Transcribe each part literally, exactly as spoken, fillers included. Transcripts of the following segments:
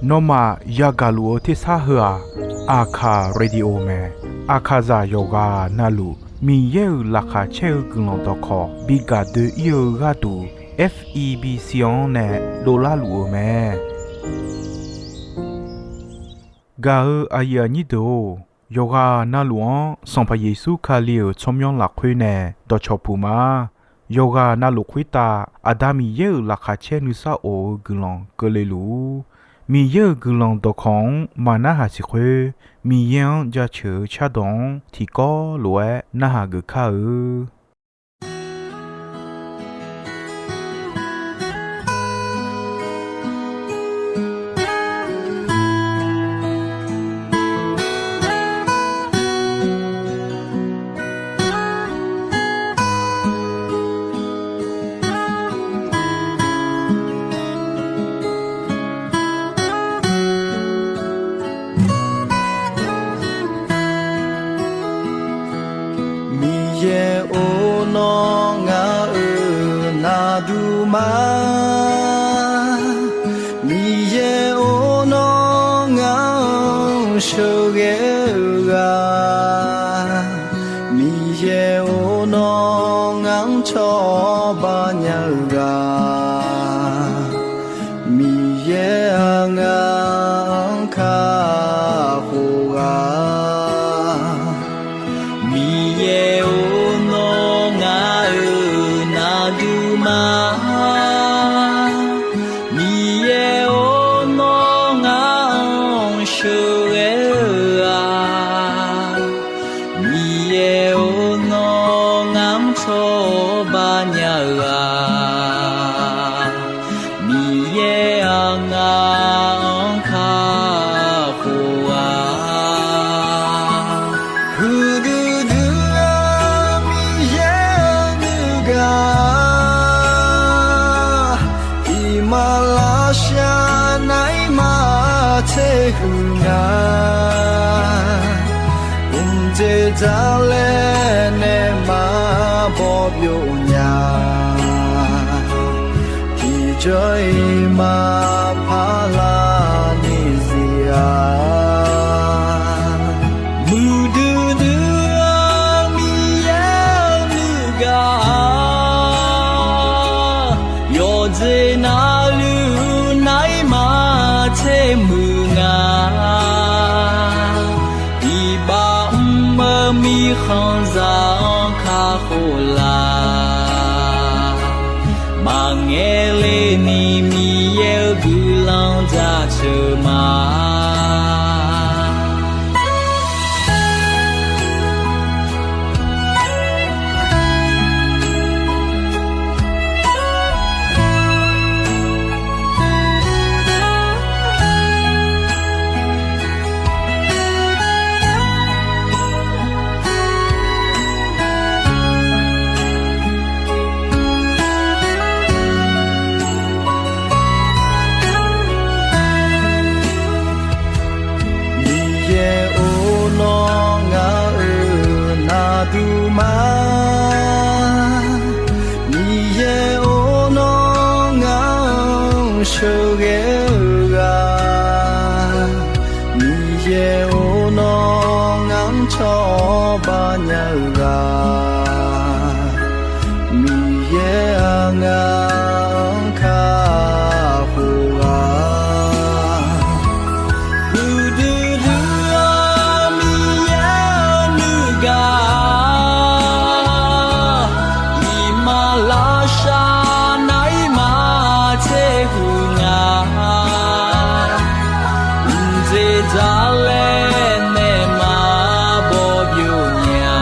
Nawmaf yagaq luf-eu tersar heu-aq, Aqkaq Radio mae. Aqkaqzaq yawqghaq navluf Miqyaer-euq laqkhaq caer-eu guiqlanq dawqkawq bi gaq doe-ir-eu gharduq, F E B C-anr nae dovlar luf-eu mae. Gaq-eu aqyuif aqnyir deuq-or, yawqghaq navluf-anr Sanqpaq Yeqsur Kali-euq tsawrmyanr lafkhoer nae dawqcawq puq ma. Yawqghaq navluf khoertav Aqda Miqyaer-euq laqkhaq caer nuisar of-eu guiqlanq keuvle luf-ur. Miqyaer-euq guiqlanq dawqkawq-anr maqnarhaq siq khoer, Miqyaer-anr jaceuq-eu cardawq-anr tiqkawv lof-aer narhaq geuf kar-eu. Miqyaer-or, nawr ngaq-euq navduq ma. Miqyaer-or, nawr ngaq-anr sheuqghae-eu ghaq. Miqyaer-or, nawr ngaq-anr cawba nya-eu ghaq. Miqyaer-aq, ngaq-anr kakhof ghaq. Miqyaer-or, nawr ngaq-euq navduq ma. Miqyaer-or, nawr ngaq-anr sheuqghae-eu ghaq. Miqyaer-or, nawr ngaq-anr cawba nya-eu ghaq. Miqyaer-aq, ngaq-anr kakhof ghaq. Huiqdui dui-eu Miqyaer-eu nuigaq, iqmalavshav naeq-aer maqtser huiq nga. Mqdzeq dzaqlaer nae maqbaw byov nya. Tiqjawr-iq maqpar lar ni zir-a. Muiqdui dui-eu Miqyaer-eu nuigaq, yawqjeq navluf naeq-aer maqtser muiq nga. Iqbax mr-eu mirkhanqzaq-anr kakhof laf. Maqngaeq le ni Miqyaer-eu guiqlanq jaceuq ma. Miqyaer-or, nawr ngaq-euq navduq ma. Miqyaer-or, nawr ngaq-anr sheuqghae-eu ghaq. Miqyaer-or, nawr ngaq-anr cawba nya-eu ghaq. Miqyaer-aq, ngaq-anr kakhof ghaq. Huiqdui dui-eu Miqyaer-eu nuigaq, iqmalavshav naeq-aer maqtser huiq nga. Mqdzeq dzaqlaer nae maqbaw byov nya.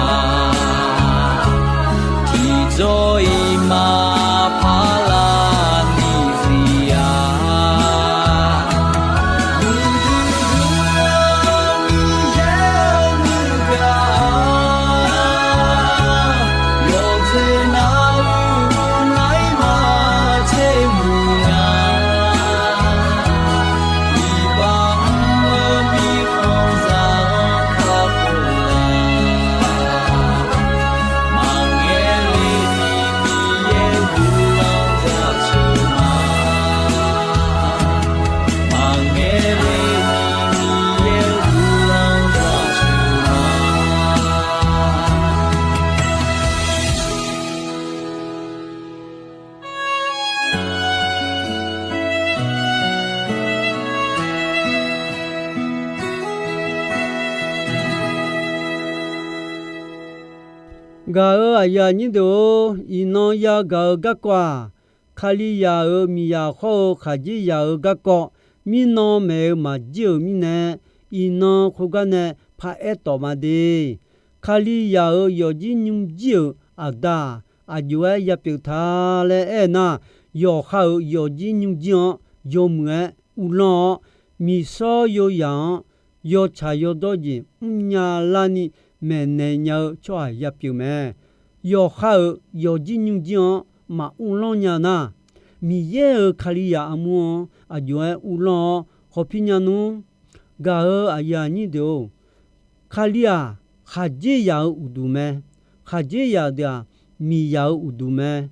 Aqyuif aqnyir deuq-or, iqnan yagaq-eu garkawv-aq, Kalizaq-euq miqzaq hawr-eu khaqdzerzaq-euq garkawv mirnan maeq-eu maqjir-euq mirnae, iqnan khoergar nae paraer tawf ma de. Kalizaq-euq yawqjir nymrjir-euq Aqda-aq, aqjox-aer yapyeuf ta laer aer nar, yawqha-euq yawqjir nymrjir-anr yawmuiq-aer uvlanr-awr, miqsawr yawzaq-anr yawtsaq yawdawr jeq mrnya larni maeqnaeq nya-eu tsawrhaq yapyeuf mae. Yawqha-euq yawqjir nymrjir-anr maquvlanr nya nar, Miqyaer-euq Kalizaq armur-anr aqjox-aer uvlanr-awr hawpir nya nmr. Gaq-eu aqyuif aqnyir deuq-or, Kali-aq, khaqdzerzaq-euq uqduq mae. Khaqdzerzaq deuq-aq, miqzaq-euq uqduq mae.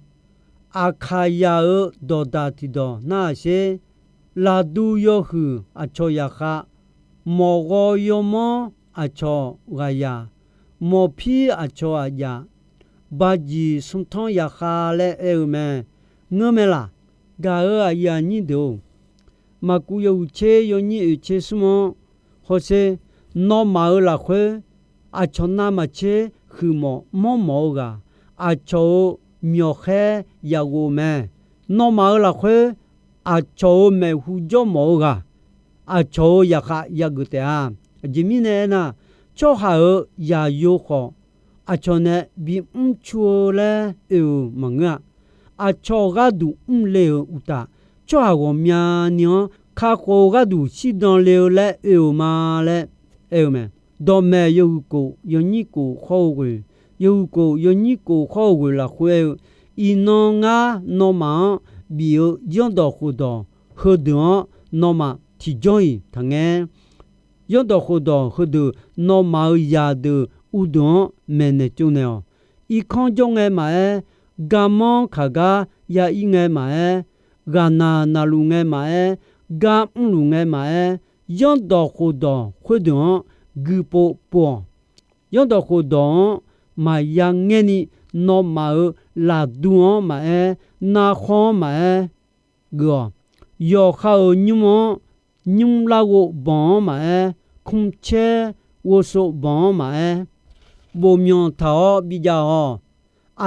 Aqkaqzaq-euq dawqdaq tiqdawq narhaq sher. Laqdu yawhuiq aqcawq zaqkhav, mawqghaw yawmanr aqcawq ghaqzaq, mawqpir aqcawq aqjaf, bajiq smrtanr zaqkhav laer aer-eu mae. Ngeur mae laq? Gaq-eu aqyuif aqnyir deuq-or, Maqkuv yawhuiq tser yawnyir oeq tser smr-anr hawsher, nawmaf-euq lafkhoer aqcawq navmaqtser huiqmawf manrmawf-eu ghaq, aqcawq-euq myawqkhaer yaghov mae. Nawmaf-euq lafkhoer aqcawq-euq maeqhu jawrmawf-eu ghaq, aqcawq-euq zaqkhav yageuf taef-a. Aqjeq mirnae aernar, tsawrhaq-euq zaqyo khawf, aqcawq nae bimr cur-eu laer oe-euq maqngeur-a. Aqcawq gharduq mrle-euq uqtaf, tsawrhaq ghawqmyani-anr kakhof-eu gharduq shirdan le-eu laer oe-euq ma laer aer-eu mae. Dawqmaeq yawhuiq kof yawnyir kof khawr-eu ghoeq, yawhuiq kof yawnyir kof khawr-eu ghoeq lafkhoer aer-eu, Iqnan ngar nawmaf-anr bif-eu zanrdawq khofdawq heudeuq-anr nawmaf tiqjawr-iq taqngaer. Zanrdawq khofdawq heudeuq nawmaf-euq zaqdeuq uvdeuq-anr maeqnaeq tsovnaeq-awq. Irkanr jawr ngae maqaer, garmanr kaq gar ya ir ngae maqaer, ghaqnaq naqluf ngae maqaer, gar mrluf ngae maqaer, zanrdawq khofdawq khoerdeuq-anr guipov pov-awq. Zanrdawq khofdawq-anr maqya ngaerni, nawmaf-euq laqdu-anr maqaer, narkhawr-anr maqaer, geuf-awq. Yawqha-euq nymr-anr, nymr larghov banq-anr maqaer, kmrcaer ghovsov banq-anr maqaer, bofmyanq taq-awr bijav-awq.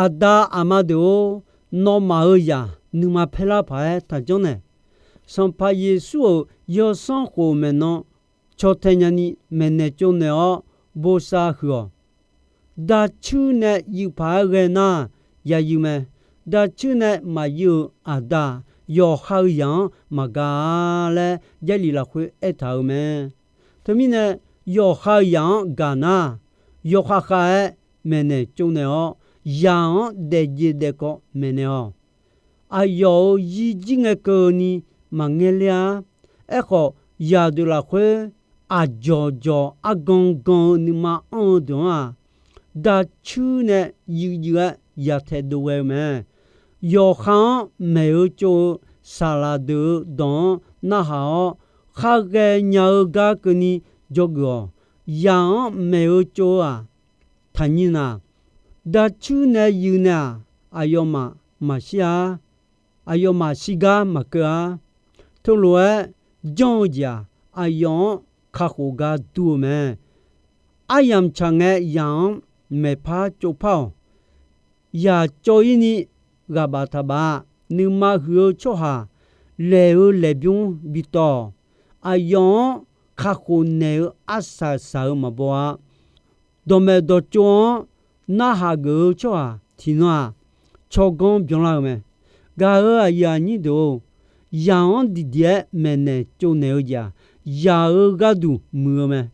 Aqda aqma deuq-or, nawmaf-euq zaq nuima paerlar paq-aer taqjanr naeq. Sanqpaq Yeqsur-euq yawsanr khof maeqnan caw tae nyani maeqnaeq tsovnaeq-awr bosav huiq-awq. Dacuir nae yuif paq-aer ghae nar, ya yuif mae. Dacuir nae maqyuif-euq aqda-aq, yawqha-euq zaq-anr maqgaq-a laer Jarlif lafkhoer aertaq-euq mae. Teumirnae, yawqha-euq zaq-anr gaq nar, yawkhav khav-aer maeqnaeq tsovnaeq-awr, zaq-anr daefjeq daefkawv maeqnaeq-awq. Aqyawf-euq zirjir ngae keuvni maqngae ler-a. Aerkhawf, zaqdeuq lafkhoer aqdzawq dzawq argan gan-eu nuima anr-eu deuq-anr-aq, dacuir nae yuif yuif-aer yataeq dov ghae-eu mae. Yawqha-anr maeq-eu tsov-eu saqlaq deuq-eu dawq-anr narhaq-awr, khar ghaenya-eu gar keuvni dzawgeuf-awq. Zaq-anr maeq-eu tsov-eu-aq, taqnyir na, dacuir nae yuif naeq-aq, aqyawfmaf maqshir-a. Aqyawfmaf shirgar maqkeuv-a. Teulof-aer janr-eu jeq-aq, aqyawf-anr kakhof gar dur-eu mae. Aryamq tsaq ngae, zaq-anr maeqpar tsovpar-awq. Zaq cawv-ir ni ghaq baf taq baf-a. Nuima huiq-eu tsawrhaq laeq-eu laeqbymr bitawv-awq. Aqyawf-anr kakhof naeq-eu arsaq saq-eu maqbaw-a. Dawqmaeq dawqtsov-anr narhaq geuf-eu tsawrhaq tiqnan-aq, tsawrganr byanlar-eu mae. Gaq-euq aqyuif aqnyir deuq-or, zaq-anr diqdiq-aer maeqnaeq tsovnaeq-eu jeq-aq, zaq-euq gharduq muiq-eu mae.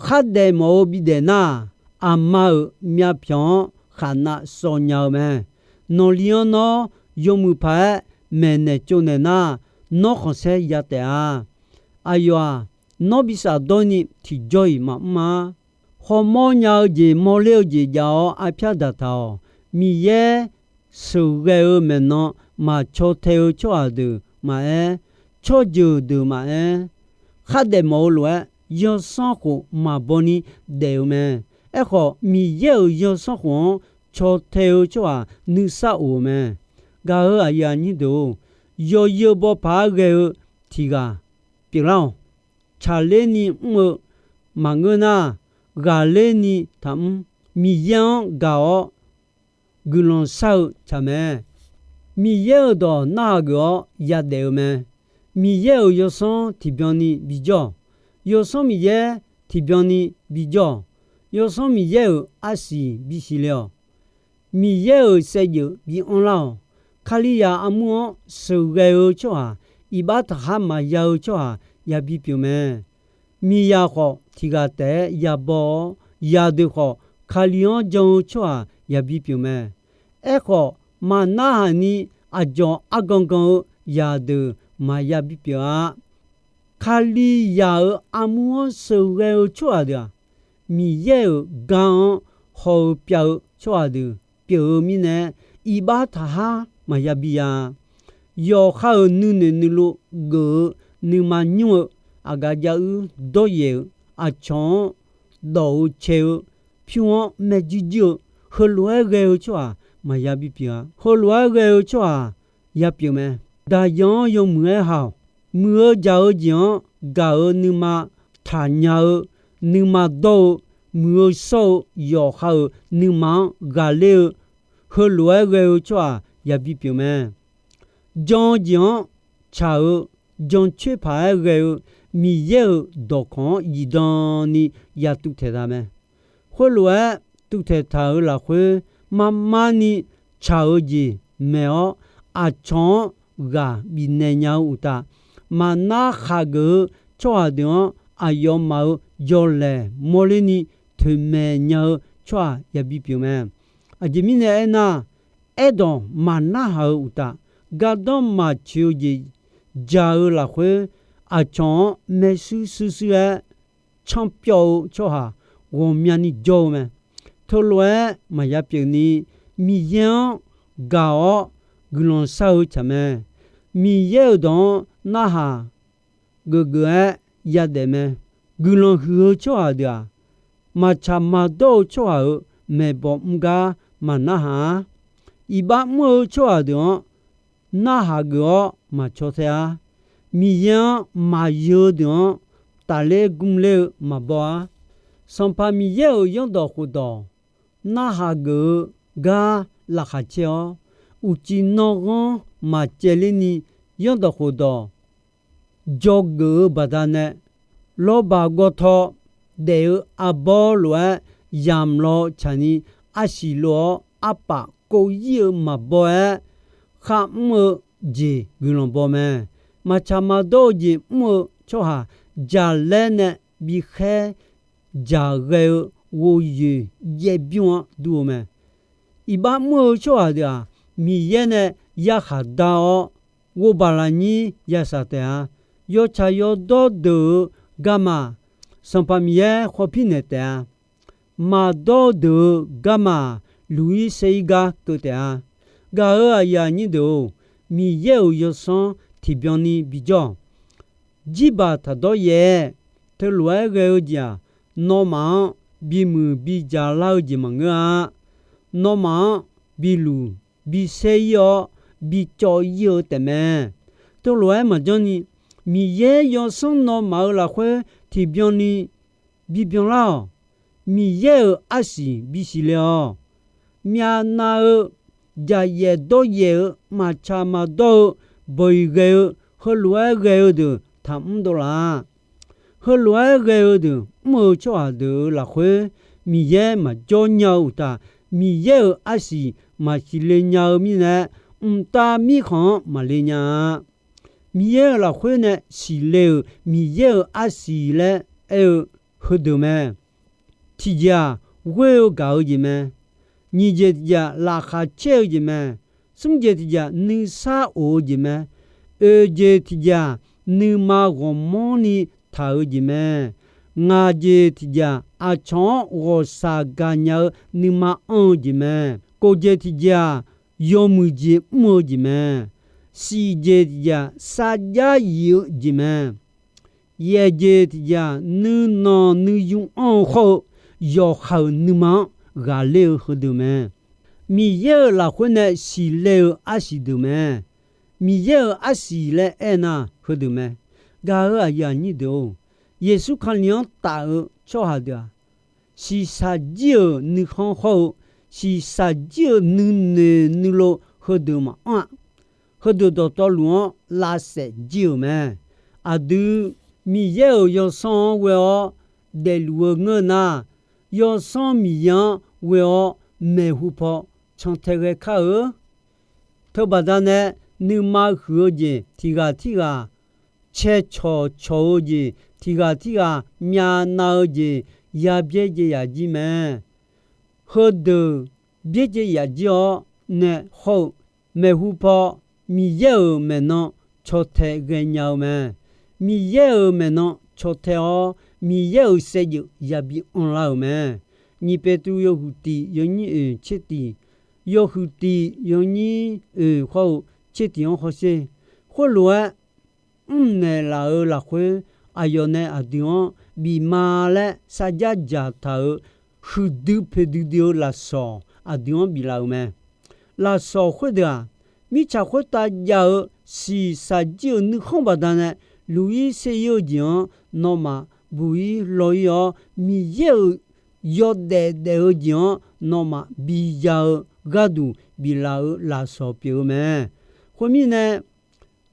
Khardaef mawf-eu bidaef nar-aq, aqma-euq myavpyawq-anr khaqnav sawv nya-eu mae. Nawqli-anr nawr yawmuiq paq-aer maeqnaeq tsovnaeq nar, nawr khanqsaer ya taef-a. Aqyawf-aq, nawr bi shafdawr ni tiqjawr-iq maqmr-a. Hawmawr nya-eu jeq mawrler-eu jeq jav-awr arpyar daqtaq-awq. Miqyaer sheuqghae-eu maeqnan maqcaw tae-eu tsawrhaq deuq maqaer, tsawrjeuq deuq maqaer, khardaef mawf-eu lof-aer yawsanr khof maqbaw ni daef-eu mae. Aerkhawf, Miqyaer-euq yawsanr khof-anr caw tae-eu tsawrhaq nuisar of-eu mae. Gaq-euq aqyuif aqnyir deuq-or, yawzeu baw paq-aer ghae-eu tiq ghaq pyeuflar-awq. Tsaqler ni mr-eu maqngeur nar, ghaqler ni taqmr. Miqyaer-anr gaq-awr guiqlanq shar-eu tsaq mae. Miqyaer-euq dawq narhaq geuf-awr yadaef-eu mae. Miqyaer-euq yawsanr tiqbyan ni bijawr-awq. Yawsanr Miqyaer tiqbyan ni bijawr-awq. Yawsanr Miqyaer-euq arsiq bisiq le-awq. Miqyaer-euq saevdzeuf bianr lar-awq. Kalizaq armur-anr sheuqghae-eu tsawrhaq, iqbax taqkhar maqya-eu tsawrhaq yabi pyeuf mae. Miqzaq khawf tiqghaq taef-aer yabaw-awr, zaqdeuq khawf Kali-anr jan-eu tsawrhaq yabi pyeuf mae. Aerkhawf, maqnarhaq ni aqdzawq argan gan-eu zaqdeuq maqya bipyeuf-a. Kalizaq-euq armur-anr sheuqghae-eu tsawrhaq deuq-aq, Miqyaer-euq gar-anr haw-eu pyav-eu tsawrhaq deuq pyeuf-eu mirnae, iqbax taqkhar maqya bi-a. Yawqha-euq nuinoeq nuilov geuf-eu nuima nymr-eu, aqgaf jav uir dawryaef-eu, aqcawq-anr dawq-eu cae-eu, pyur-anr maerjuir juir-eu, heulof-aer ghae-eu tsawrhaq maqya bipyeuf-a. Heulof-aer ghae-eu tsawrhaq yapyeuf mae. Daqyan-anr yawmuiq-aer ha-awq. Muiq-eu jaq-eu jeq-anr gaq-eu nuima taqnya-eu, nuima dawr-eu, muiq-eu shawr-eu yawqha-euq nuima-anr ghaqler-eu, heulof-aer ghae-eu tsawrhaq yabi pyeuf mae. Jan-eu jeq-anr tsaq-eu, jancoer paq-aer ghae-eu, Miqyaer-euq dawqkawq-anr zifdan ni yatuv taeq za mae. Khoerlof-aer tuvtaeq taq-euq lafkhoer, marmar ni tsaq-eu jeq maeq-awr, aqcawq-anr ghaq bifnaeq nya-eu uqtaf, maqnar khaqgeuf-eu tsawrhaq deuq-anr aqyawfmaf-euq yawlaeq mawrler ni toeqmaeq nya-eu tsawrhaq yabi pyeuf mae. Aqjeq mirnae aernar, aerdawq maqnarhaq-eu uqtaf, gardanr maqtsoeq-eu jeq jaq-eu lafkhoer, aqcawq-anr maershuir shuir shuir-aer canrpyawv-eu tsawrhaq ghawqmyani jawr-eu mae. Teulof-aer maqya pyeuf ni, Miqyaer-anr gaq-awr guiqlanq shar-eu tsaq mae. Miqyaer-euq dawq-anr narhaq geufgeuf-aer yadaef mae. Guiqlanq huiq-eu tsawrhaq deuq-aq, maqtsaq maqdawr-eu tsawrhaq-euq maeqbawq mr gar maqnarhaq-ar. Iqbax mr-eu tsawrhaq deuq-anr narhaq geuf-awr maqcaw tae-ar. Miqyaer-anr maqyeu-eu deuq-anr tafler gmr ler-eu maqbaw-ar. Sanqpaq Miqyaer-euq zanrdawq khofdawq narhaq geuf-eu gar laqkhaq caer-awr, uqcif nanrghanr maqcaevler ni zanrdawq khofdawq dzawgeuf-eu baqdanae, lawrbaq gawtaw daef-eu arbawr lof-aer yamq law tsaqni, arsiq lof-awr arpaf kov ir-eu maqbaw-aer, kharmr-eu jeq guiqlanq baw mae. Maqtsaq maqdawr-eu jeq mr-eu tsawrhaq jaqlaer nae bikhaer jaqghae-eu ghovyoeq jaev bymr-anr dur-eu mae. Iqbax mr-eu tsawrhaq deuq-aq, Miqyaer nae yarkhaq dar-awr, ghovbaq lafnyir yasaq taef-a. Yawtsaq yawdawr deuq-eu garma, Sanqpaq Miqyaer khawpir naeq taef-a. Maqdawr-eu deuq-eu garma, luq-ir saer-ir gar keuv taef-a. Gaq-euq aqyuif aqnyir deuq-or, Miqyaer-euq yawsanr tiqbyan ni bijawr-awq. Jirbaq taqdawr yaef-aer, teulof-aer ghae-eu jeq-aq, nawmaf-anr bimuiq bidzaq lar-eu jeq maqngeur-a. Nawmaf-anr biluq bisaer ir-awr, bicawv ir-eu taefmae. Teulof-aer maqjanr ni, Miqyaer yawsanr nawmaf-euq lafkhoer tiqbyan ni bibyan lar-awq. Miqyaer-euq arsiq bisiq le-awq. Myavnav-eu, jaqyaef dawryaef-eu, maqtsaq maqdawr-eu, bawq-iq ghae-eu, heulof-aer ghae-eu deuq taqmr dovlaf-a. Heulof-aer ghae-eu deuq mr-eu tsawrhaq deuq-euq lafkhoer, Miqyaer maqjawr nya-eu uqtaf, Miqyaer-euq arsiq maqsiq le nya-eu mirnae, mqtav mirkhanq-anr maqle nya-a. Miqyaer-euq lafkhoer nae siqle-euq Miqyaer-euq arsiq laer aer-eu heudeuq mae. Tiqjeq-aq, ghoer-eu gaq-eu jeq mae. Nyiq jeq tiqjeq-aq, laqkhaq caer-eu jeq mae. Smr jeq tiqjeq-aq, nuisar of-eu jeq mae. Oeq jeq tiqjeq-aq, nuima ghawqmanrni taq-eu jeq mae. Ngaq jeq tiqjeq-aq, aqcawq-anr ghawqshaq gaqnya-eu nuima anr-eu jeq mae. Kof jeq tiqjeq-aq, yawmuiq jeq mr-eu jeq mae. Siq jeq tiqjeq-aq, sarjax yif-eu jeq mae. Yaeq jeq tiqjeq-aq, nuinanq nuiyu anr-eu khawr-eu yawqha-euq nuima-anr ghaqler-eu heudeuq mae. Miqyaer-euq lafkhoer nae siqle-eu arsiq deuq mae. Miqyaer-euq arsiq laer aernar, heudeuq mae. Gaq-euq aqyuif aqnyir deuq-or, Yeqsur Kali-anr taf-eu tsawrhaq deuq-aq, shiqshaq jir-euq nuikhanr hawr-eu shiqshaq jir-euq nuinoeq nuilov heudeuq maqanr-a. Heudeuq dawqtawvluf-anr lavsaef jir-euq mae. Aqdui Miqyaer-euq yawsanr-anr ghoe-awr daefluf-eu ngeur nar, Yawsanr Miqyaer-anr ghoe-awr maeqhu paw cantae ghae kar-eu. Teubaqda nae nuima huiq-eu jeq tiq ghaq tirghaq cae cawq cawq-eu jeq, tiq ghaq tirghaq myavnav-eu jeq yabyaer jaev yaf jir mae. Heudeuq byaerdzae yaf jir-awr nae hawr-eu maeqhu paw Miqyaer-euq maeqnan caw tae ghaenya-eu mae. Miqyaer-euq maeqnan caw tae-awr, Miqyaer-euq saevdzeuf yabi anrlar-euq mae. Nyiq Beqtuvluv yawhuiq tiq yawnyir oeq tser tiq, yawhuiq tiq yawnyir oeq hawr-eu tser tiq-anr hawsher. Khoerlof-aer mrnaeq laf-euq lafkhoer, aqyawf nae aqdui-anr bif ma laer sarjax dzaqtaq-euq huiqdui poeqdui dui-eu lafsawq aqdui-anr biflaf-euq mae. Lafsawq khoerdeuq-aq, mirtsaq khoertav jav-eu shiqshaq jir-euq nuikhanr baqdanae luq-ir ser-ir-eu jeq-anr nawmaf buq-ir law-ir-awr, Miqyaer-euq yawdaef daef-eu jeq-anr nawmaf biya-eu gharduq biflaf-euq lafsawq pyeuf-eu mae. Khoermirnae,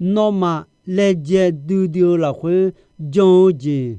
nawmaf laejae duidui-eu lafkhoer jan-eu jeq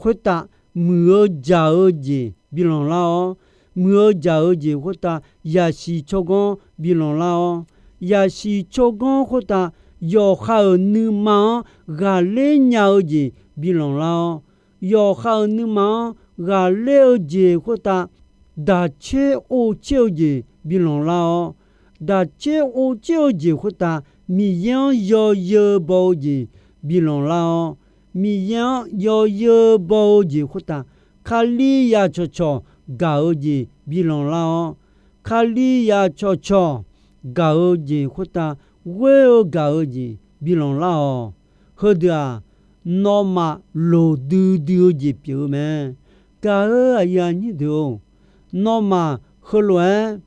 khoertav muiq-eu jaq-eu jeq bi lanqlar-awr, muiq-eu jaq-eu jeq khoertav yaqsiq tsawrganr bi lanqlar-awr, yaqsiq tsawrganr khoertav yawqha-euq nuima-anr ghaqler nya-eu jeq bi lanqlar-awr, yawqha-euq nuima-anr ghaqler-eu jeq khoertav daqtser ovtser-eu jeq bi lanqlar-awr, daqtser ovtser-eu jeq khoertav Miqyaer-anr yawzeu baw-eu jeq bi lanqlar-awr, Miqyaer-anr yawzeu baw-eu jeq khoertav Kalizaq cawqcawq gaq-eu jeq bi lanqlar-awr, Kalizaq cawqcawq gaq-eu jeq khoertav ghoer-eu gaq-eu jeq bi lanqlar-awq. Heudeuq-aq, nawmaf loqdui dui-eu jeq pyeuf-eu mae. Gaq-euq aqyuif aqnyir deuq-or, nawmaf heulof-aer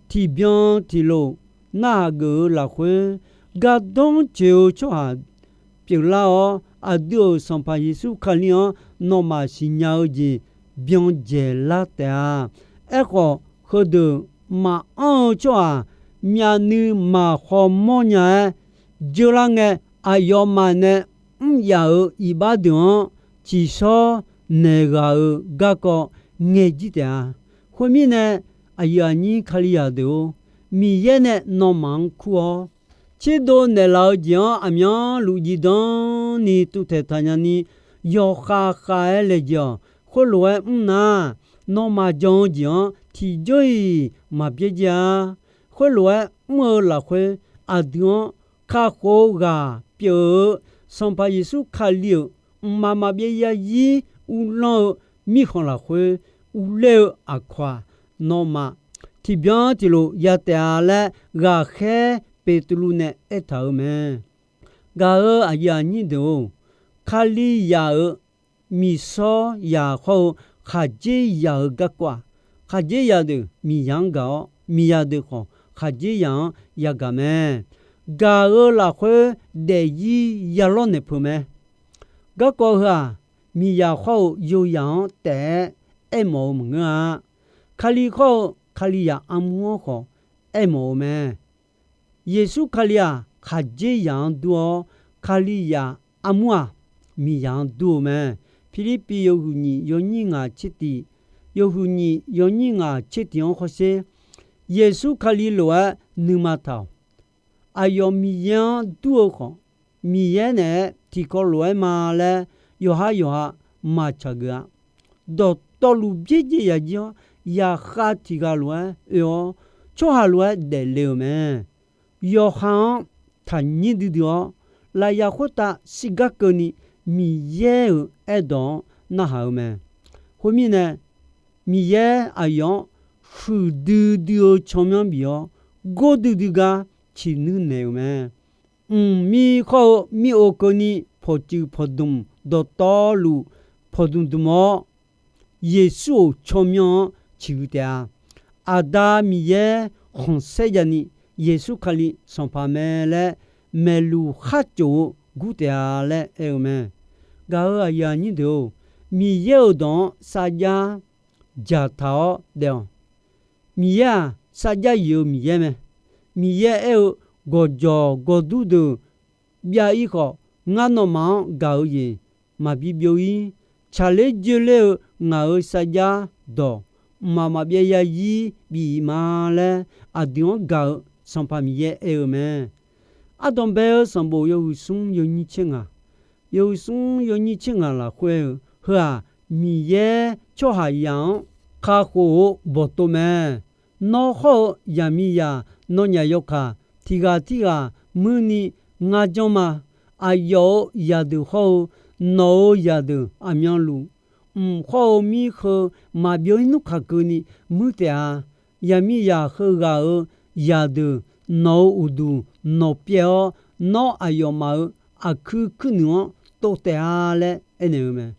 tiqbyan tiqlof narhaq geuf-eu lafkhoer, gardanr tsoeq-eu tsawrhaq pyeuflar-awr, aqdui-euq Sanqpaq Yeqsur Kali-anr nawmaf siqnya-eu jeq byan dzaeqlar taef-a. Aerkhawf, heudeuq maqanr-eu tsawrhaq myavnuiv maqkhawmawr nya-aer dzeurlar ngae, aqyawfmaf nae mr yaf-euq iqbax deuq-anr tsiqshawr naeq ghaq-euq garkawv ngaejir taef-a. Khoermirnae, aqyuif aqnyir Kalizaq deuq-or, Miqyaer nae nawmaf-anr kur-awr, tserdov naeqlaf-eu jeq-anr aqmyanluf zifdan ni tuvtaeq taqnya ni, yawkhav khav-aer laejae-awq. Khoerlof-aer mr nar, nawmaf jan-eu jeq-anr tiqjawr-iq maqbyaer jaer-a. Khoerlof-aer mr-eu lafkhoer, aqdui-anr kakhof-eu ghaq pyeuf-eu Sanqpaq Yeqsur Kali-euq mqmaq maqbyav yarzir uvlanr-eu mirkhanq lafkhoer uvler-eu aqkawq-aq, nawmaf tiqbyan tiqlof ya taef-a laer, ghaqkhaer Beqtuvluv nae aertaq-euq mae. Gaq-euq aqyuif aqnyir deuq-or, Kalizaq-euq miqsawr zaq hawr-eu khaqdzerzaq-euq garkawv-aq, khaqdzerzaq deuq miqzaq-anr gaq-awr, miqzaq deuq khawf khaqdzerzaq-anr yagaq mae. Gaq-euq lafkhoer daefzir yalawr naeq peuq mae. Garkawv heu-aq, miqzaq hawr-eu yozaq-anr taef-aer aermawf-eu maqngeur-a. Kali hawr-eu Kalizaq armur-anr khawf aermawf-eu mae. Yeqsur Kali-aq, khaqdzerzaq-anr dur-awr, Kalizaq armur-aq, miqzaq-anr dur-eu mae. Pirlirpiv yawhuiq nyiq yawnyir ngaq tser tiq, yawhuiq nyiq yawnyir ngaq tser tiq-anr hawsher. Yeqsur Kali lof-aer nuima taq-awq. Aqyawf Miqyaer-anr dur-eu khawf, Miqyaer naeq-aer tiqkawv lof-aer ma laer yawqhar yawqha maqtsaq geuf-a. Dawqtawvluf byaerdzae yaf jir-awr, yaqkhav tiq ghaq lof-aer oe-awr, tsawrhaq lof-aer daefle-euq mae. Yawqha-anr taqnyir duidui-awr, lafyaq khoertav shirgar keuvni Miqyaer-euq aerdawq-anr narhaq-eu mae. Khoermirnae, Miqyaer aqyawf-anr huiqdui dui-eu tsawrmyanr bif-awr, gordui dui gar ciqnuir naeq-euq mae. Mqmir hawr-eu mir-ov keuvni pawqtsuif pawqdmq dawqtawvluf pawqdmq dmq-awr, Yeqsur-euq tsawrmyanr-anr ciqhuiq taef-a. Aqda Miqyaer khanqsaer jav ni, Yeqsur Kali Sanqpaq mae laer maeqluq khar tsof-eu gur taef-a laer aer-eu mae. Gaq-euq aqyuif aqnyir deuq-or, Miqyaer-euq dawq-anr sarjax dzaqtaq-awr daef-awq. Miqyaer-aq, sarjax yif-eu Miqyaer mae. Miqyaer aer-eu, gawqjawq gawqdur deuq byav-ir khawf, ngar nawmaf-anr gaq-eu jeq maqbi byov-ir. Tsaqler joerler-eu ngaq-euq sarjax dawq mqmaq maqbyav yazir bif-iq ma laer, aqdui-anr gaq-eu Sanqpaq Miqyaer aer-eu mae. Ardanq bae-eu sanqbof yawhuiq smr yawnyir tser ngaq, yawhuiq smr yawnyir tser ngaq lafkhoer-eu, heu-aq, Miqyaer tsawrhaqzaq-anr kakhof-eu bawqtov mae. Nawr hawr-eu zaqmiqzaq nawnyaf yawkaq tiq ghaq tirghaq muirni ngar janr ma. Aqyawf-euq zaqdeuq hawr-eu nawq-euq zaqdeuq aqmyanluf, mq hawr-eu mir heu maqbyov-ir nmr kaqkeuvni muir taef-a. Zaqmiqzaq heughaq-euq zaqdeuq nawq-euq uqduq nawqpyaev-awr, nawr aqyawfmaf-euq aqkuir kuirnuiq-anr tov taef-a laer aernaeq-eu mae.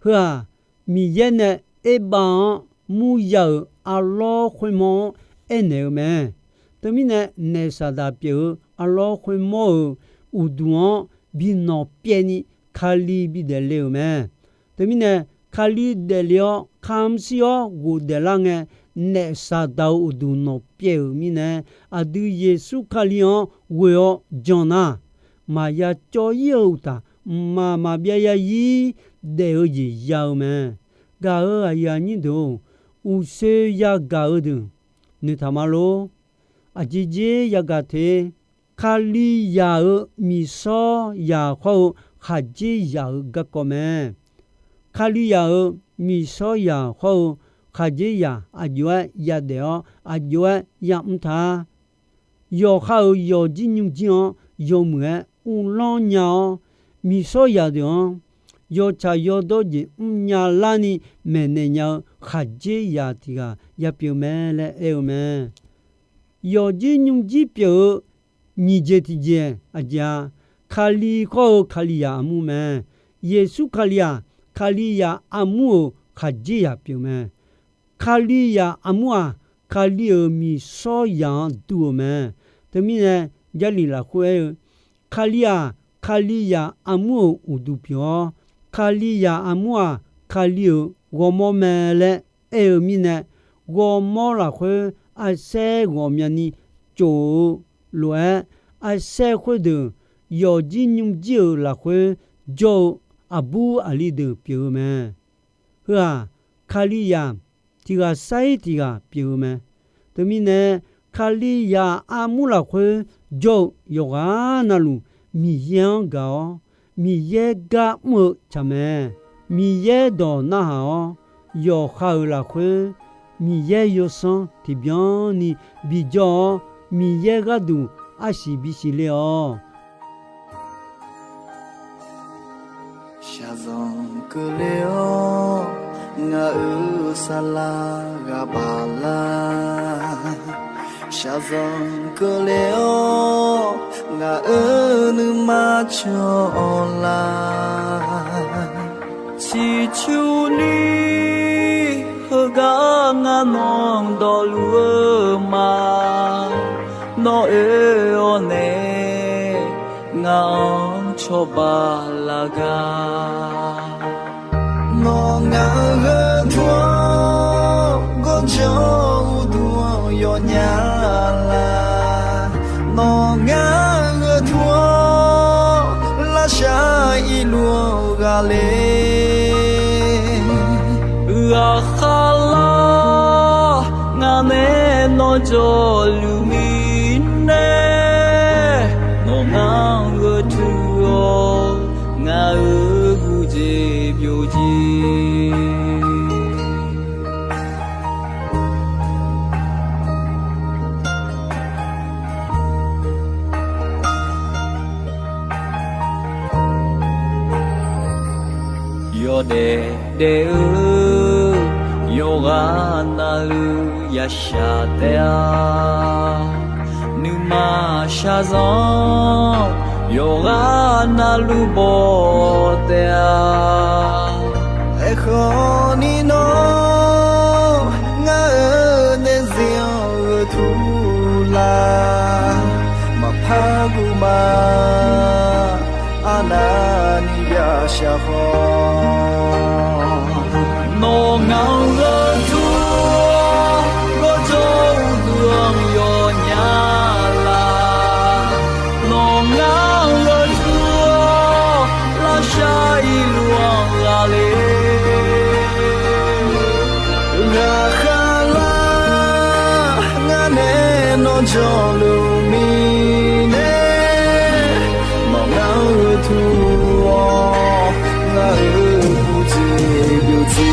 Heu-aq, Miqyaer nae Erbav-anr murya-euq arlawr khoermawr-anr aernaeq-eu mae. Teumirnae, naef Saqdaq pyeuf-eu arlawr khoermawr-euq uqduq-anr bi nawqpyaevni Kali bidaef le-euq mae. Teumirnae, Kali daefle-awr kamq shir-awr ghofdaef lar ngae, naef Saqdaq-euq uqduq nawqpyaev-euq mirnae, aqdui Yeqsur Kali-anr ghoe-awr jan nar, maqya cawv-ir-eu uqtaf, mqmaq maqbyav yazir daef-eu jeq ya-eu mae. Gaq-euq aqyuif aqnyir deuq-or, uqshoe yagaq-eu deuq noeqtaq ma lor. Aqjeq jeq yagaq te. Kalizaq-euq miqshawr zaq hawr-eu khaqdzerzaq-euq garkawv mae. Kalizaq-euq miqshawr zaq hawr-eu khaqdzerzaq aqjox-aer yadaef-awr aqjox-aer yamr ta. Yawqha-euq yawqjir nymrjir-anr yawmuiq-aer uvlanr nya-awr, miqshawr zaq deuq-anr yawtsaq yawdawr jeq mrnya larni maeqnaeq nya-eu khaqdzerzaq tiq ghaq ya pyeuf mae laer aer-eu mae. Yawqjir nymrjir pyeuf-eu nyiq jeq tiqjeq aqjeq-a, Kali hawr-eu Kalizaq armur mae. Yeqsur Kali-aq, Kalizaq armur-euq khaqdzerzaq pyeuf mae. Kalizaq armur-aq, Kali-euq miqshawr zaq-anr dur-eu mae. Teumirnae, Jarlif lafkhoer aer-eu, Kali-aq, Kalizaq armur-euq uqduq pyeuf-awr, Kalizaq armur-aq, Kali-euq ghawrmawr mae laer aer-eu mirnae, ghawrmawr lafkhoer arsaer ghawqmyani tsof-eu lof-aer, arsaer khoerdeuq yawqjir nymrjir-euq lafkhoer jawr-eu aqbur aqli deuq pyeuf-eu mae. Heu-aq, Kalizaq tiq ghaq sair tiq ghaq pyeuf-eu mae. Teumirnae, Kalizaq armur lafkhoer jawr-eu yawqghaq navluf Miqyaer-anr gaq-awr, Miqyaer gar mr-eu tsaq mae. Miqyaer dawq narhaq-awr, yawqha-euq lafkhoer Miqyaer yawsanr tiqbyan ni bijawr-awr, Miqyaer gharduq arsiq bisiq le-awq. Shaqzanq keuvle-awr, ngaq-euq saflar ghaq baq lar. Shaqzanq keuvle-awr, ngaq-euq nuima cawq-awr lar. Ciqcurni heugar ngar nawq dawqluf-eu ma. Nawr oe-awr nae ngaq-anr cawba laf gar. Nawr ngaq-euq gharduq-anr gawrjanr uqduq-anr yawnya lar. Nawr ngaq-euq gharduq-anr lavshar irluf-anr ghaq le. Ghaqkhav lar ngaq nae nawr jawrluf mirnae, nawr ngaq-anr gharduq-awr ngaq-euq gurjeq byovjir. Yawdaef daef-eu yawqghaq navluf yashaq taef-a. Nuima shaqzanq yawqghaq navluf baw taef-a. Aerkhawf ni nawr ngaq-euq daefzir-anr gharduq lar. Maqpar guv ma. Arnavni yashaq khawf, nawr ngaq-anr gharduq gawrjawr jawrluf mirnae, nawq ngar-eu tur-awr, ngar-euq uqjeq byovtsi.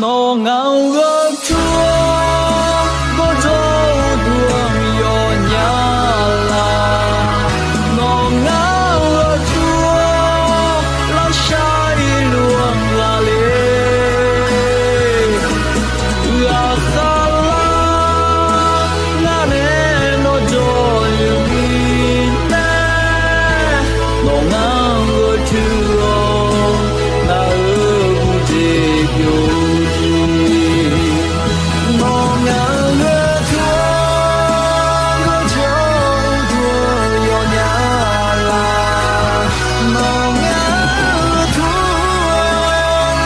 Nawq ngaq-euq ghawrtur-awr, gawrjawr-eu duq-anr yawnya laf. Nawq ngaq-euq ghawrtur-awr, larshar irluf-anr ghaqler. Ghaqkhav lar ngar nae nawr jawrluf mirnae, nawq ngar-euq ghawrtur-awr, ngar-euq uqjeq byovtsi. Nawq ngaq-euq ghawrtur-awr, gawrjawr-eu duq-anr yawnya laf. Nawq ngaq-euq ghawrtur-awr,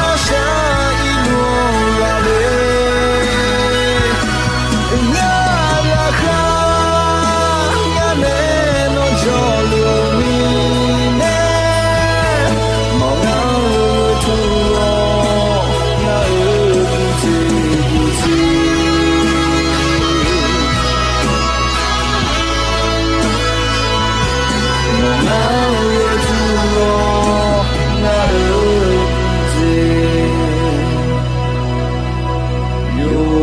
larshar irluf-anr ghaqler. Ngar ghaqkhav ngar nae nawr jawrluf mirnae, nawq ngar-euq ghawrtur-awr, ngar-euq uqjeq byovtsi. Nawq ngar-euq ghawrtur-awr, ngar-euq uqjeq byovtsi.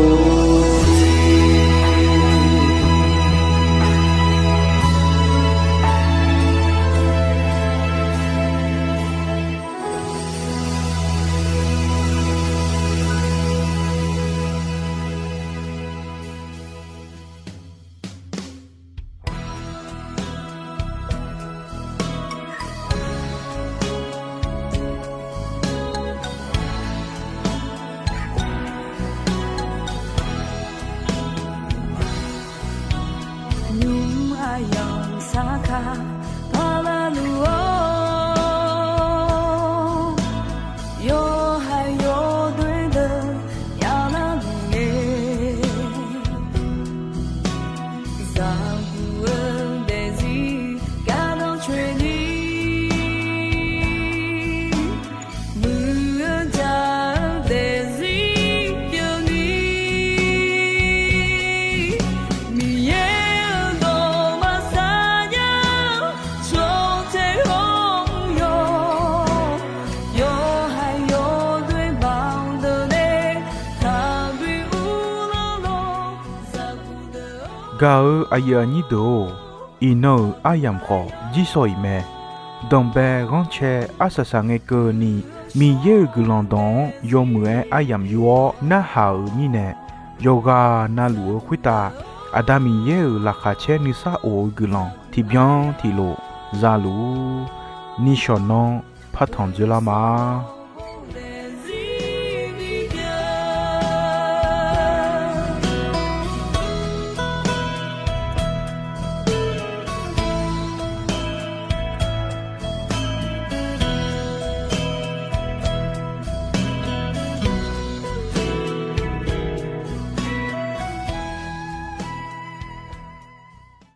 Nymq aqyawf-anr sarkar parlar luf-awr, yawhaiq yawdoer deuq yavlar luf-eu, zaqguq-eu daefzir gardanr coeni, muiq-eu jaq-eu daefzir pyeufni, Miqyaer-euq dawqma sar nya-eu tsawrtae hawr-eu yawq, yawhaiq yawdoer baq-anr deuq nae taqbi uvlanr lawr, zaqguq deuq-or. Gaq-eu aqyuif aqnyir deuq-or, iqnan-euq aryamq khawf jirsawq iq mae. Danqbae ghanrcae arsaq saqngae keuvni, Miqyaer-euq guiqlanq dawq-anr yawmuiq-aer aryamq yur-awr narhaq-euq mirnae, yawqghaq navluf-eu khoertav Aqda Miqyaer-euq laqkhaq caer nuisar of-eu guiqlanq tiqbyan tiqlof za luf-ur. Nishawq nanr partanq dzoerlar ma.